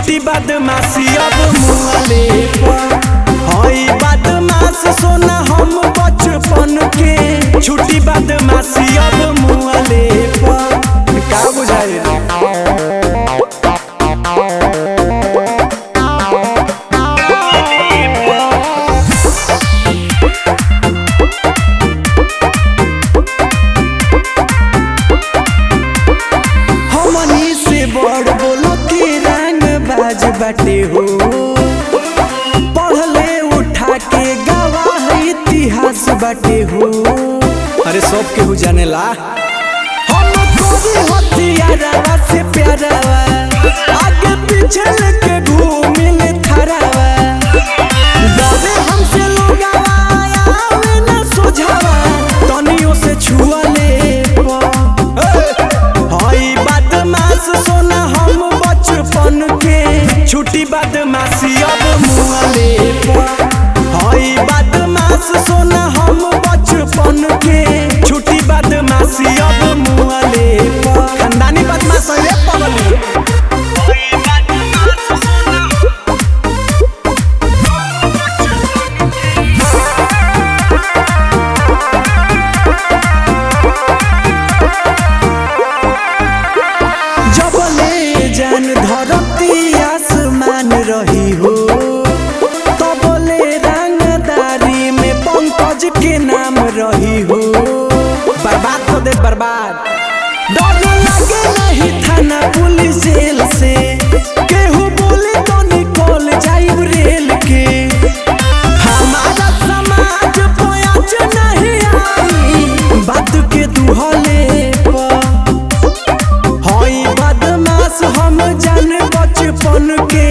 छुट्टी बदमाशी अब मुआले पर। हई बदमाश सोना हम बचपन के, छुट्टी बदमाशी अब मुआले पर। का बुझाई? हमनी से बड़ बोलो के रंग बाज बाटे हो, पढ़ले उठा के गवाह इतिहास बाटे हो। अरे सब केहू जानेला हम तोरी हथियारवा से प्यारवा, आगे पीछे लेके घूमिल थारावा। डरे हमसे लोगावा आवे ना सोझावा, तनियो से छुअले हई बदमाश सोना हम बचपन के, छुट्टी बदमाशी अब मुआले पर। हई बदमाश सोना हम बचपन के, छुट्टी बदमाशी अब मुआले पर। खानदानी बदमाश है रे पगली। जबले जान धरती आसमान रही हो, तबले रंगदारी में पंकज के नाम रही हो। बर्बाद तो दे बर्बाद, डर लगे नहीं थाना पुलिस जेल से, केहू बोले तो निकल जाइब रेल के। हमारा समाज पयाच नहीं आई बात के दुहले पर। हई बदमाश हम जान बचपन के,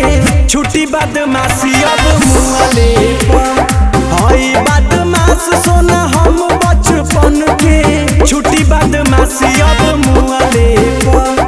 छुट्टी बदमाशी अब मुआले पर। हई बदमाश सोना हम बचपन के, छुट्टी बदमाशी अब मुआले पर।